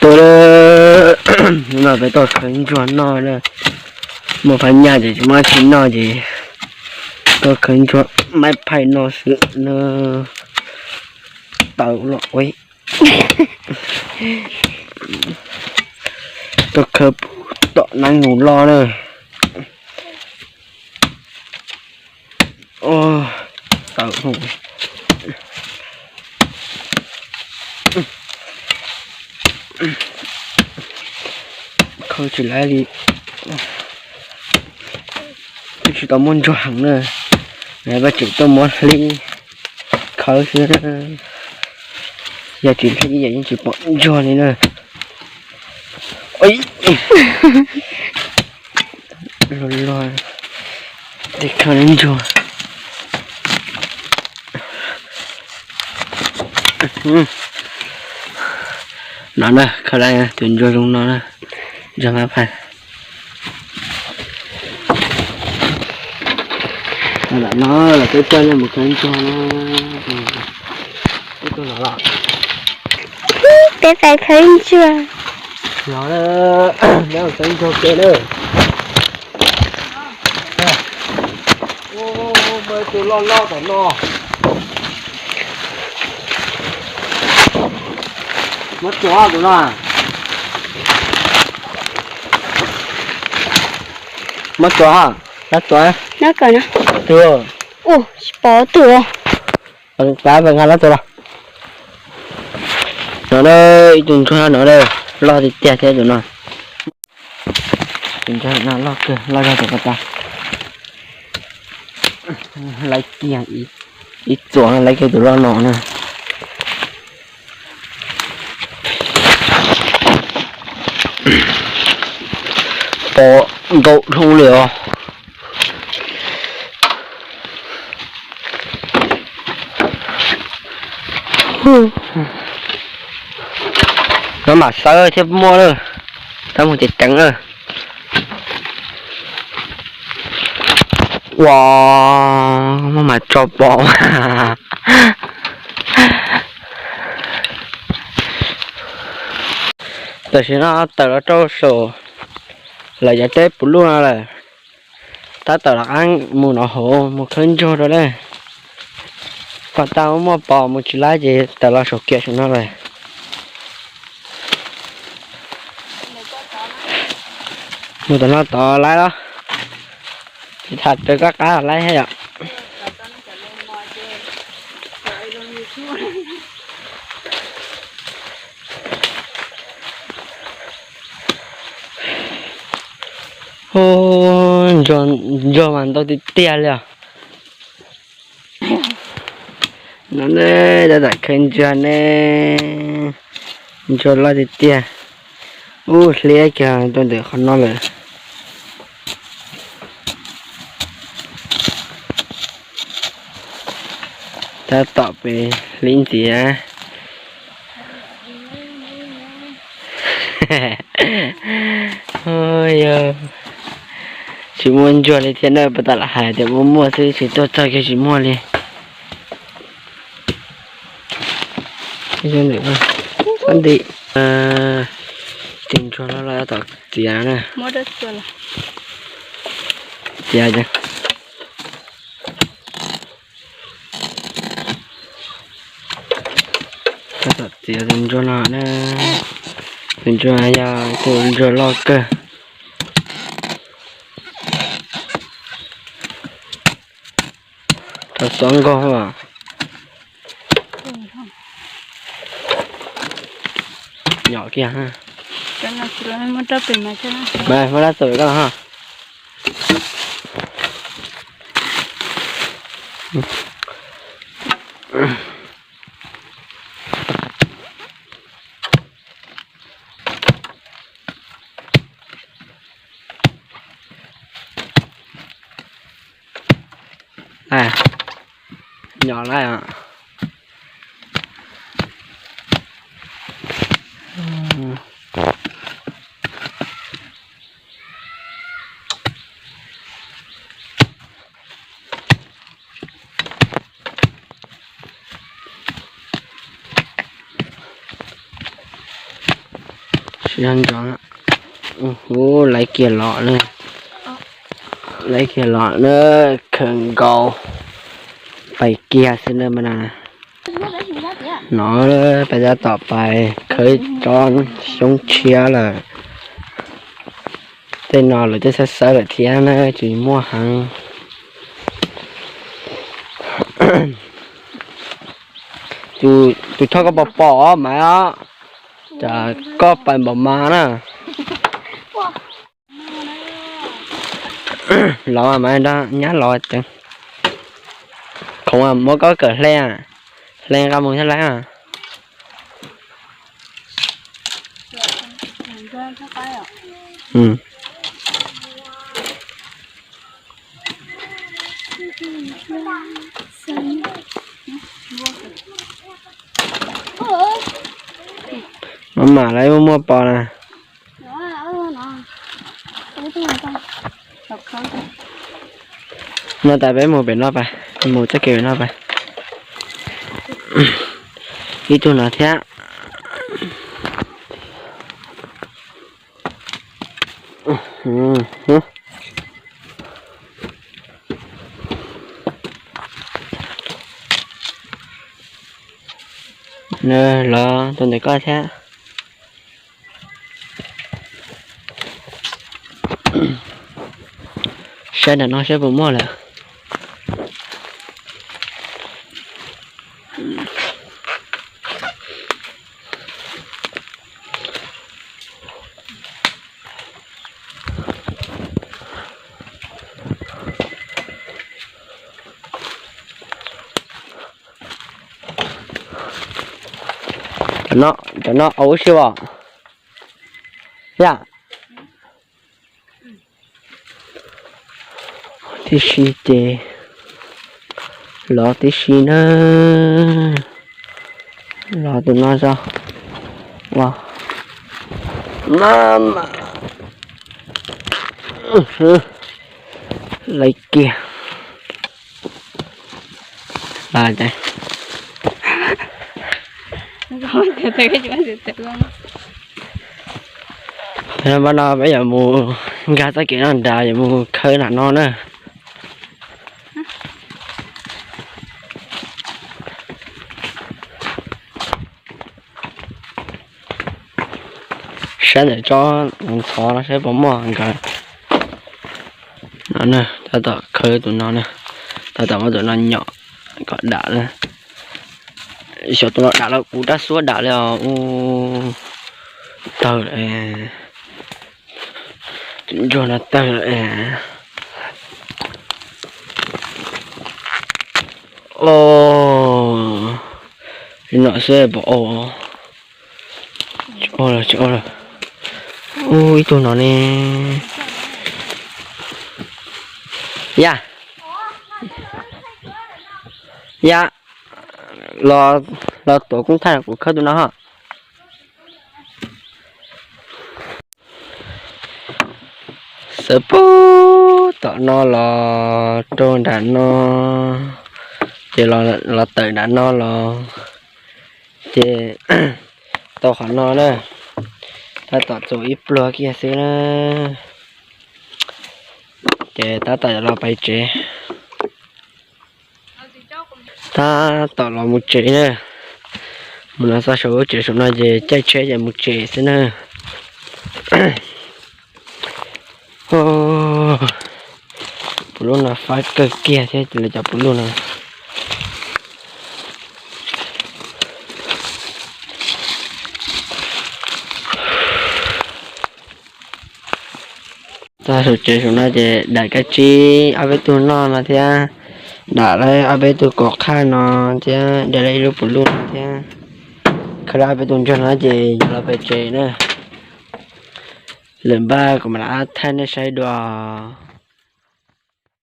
Tuaj, no peb tuaj khawb ntsuag noj na. Muaj phab nyaj ces tsis muaj dab tsi noj ces tuaj khawb ntsuag maib phaij noj xwb na. Tawm los ua, tuaj khawb tom nab nus loj na. Tawm, khawb tsis laib li, twb tsis tau muaj ntsuag heev na. Peb tseem tuaj muab hlib khawb xwb, yog tsis hlib ces yeej tsis pom ntsuag li na. Luag luag, tej khawb ntsuag. No na, khawb lawm tus ntsuag zoo no na, ntsuag mab phaj. Lam no los peb coj nej mus khawb ntsuag na. Peb tuaj no los, peb pais khawb ntsuag. No, peb mus khawb ntsuag ke na. Muaj tus loj loj tom no. Muab tsuav tus no. Muab tsuav, muab tsuav. Twg? Ua, tsis pom twg. Pab pab nqa lab tsuav los. No na, ib tug ntsuag no na, loj tiag tiag thiab tus no. Tus ntsuag no loj kawg, loj zog tus ko tas. Laib kiag ib txuas, laib kiag tus loj no na. Pom ntau dhau li os. No mam xawb thiaj muaj lawm, tab mus ceev ceev lawm. Ua, muaj mas tso pom. Tam sim no tawm los rau saum lawv cov teb puv luj no lawm. Tab tom rov qab mus no hauv mus khawb ntsuag rau lawm. Pom tau muaj pos mus tsis laib ces tawm los saum kiab saum no lawm. Mus tom no tod laib los? Tsis tham raws koj qab laib thiab yom. Ntsuag mas ntau tiag tiag li os. No ne, tab tom khawb ntsuag ne, ntsuag loj tiag tiag. Ub, hliab kiag tuaj ntawm qhov no lawm. Tab tom pem hliv ntxiv. Yog tsis muaj ntsuag li thiab na, puas tas lam hais tias muaj muaj xwb, tsis tuaj txog kiag tsis muaj li. Nti, tus ntsuag loj loj tab tom txiav na. Txiav, tab tom txiav tus ntsuag no na. Tus ntsuag yog tus ntsuag loj kawg. Rau xov nkauj os. Nyom kiag. Muab rab txuas koj los ho. Nyom lawm. Ub, laiv kiag los na, laiv kiag los na, khaws nkaus pais kiag xwb na mas na. No peb tab tom pais khawb tsob xyoob tshiab lawm. Tej no lawv twb xawb xawb lawm thiab na, tsis muaj heev. Tus choj koj pom pom Maiv os, cas koj pais npaum mas na. Los mas nrog nyab los tsev. Khoom muab koj kawm hle, hle nqa mus thiab lawm. Maj mam lawv muaj muaj pos na. No tas peb mus pem no pas, mus txoj kev pem no pas. Ib tug no thiab. Los tus ntawm koj thiab. Saib ntawm no saib puas muaj lawm. Cov no ua si as. Yam tib si ces los tib si na. Los tus no tso. Ua, laiv kiag. Npaj no peb yuav mus nkag txoj kev no nrad, yuav mus khawb nram no na. Saib ntawm tsob ntxhov no saib puas muaj nkawd. No na, tab tom khawb tus no na, tab tom muab tus no nyom kom dam na. Xyov tus no dam los kuv rab xuab dam li os. Ub, tawg lawm. Tus ntsuag no tawg lawm. O, li no xwb pom o. Tsis o lawm, tsis o lawm. Ub, ib tug no ne. Yam, yam, los tuav koob thaij kuv khawb tus no ho. Xawv puag tom no los rau nram no, ces los tawm nram no los, ces tau qhov no na, tab tom txuas ib pluag kiag xwb na, ces tab tom los pais tsev. Tab tom los mus tsev na, mus no txog saum lub tsev saum no ces caij tsheb ces mus tsev xwb na. Puv lub no fab kawg kiag thiab, cia li cov puv lub no. Txog saum tsev saum no ces dam kab tsib ob peb tug noj no thiab, dam lawm ob peb tug kom qhaj no thiab, dam lawm ib lub puv lub no thiab, khawb lawm ob peb tug ntsuag no ces yuav los pem tsev na. Lwm npaj kuv mam li thaij nej saib dua.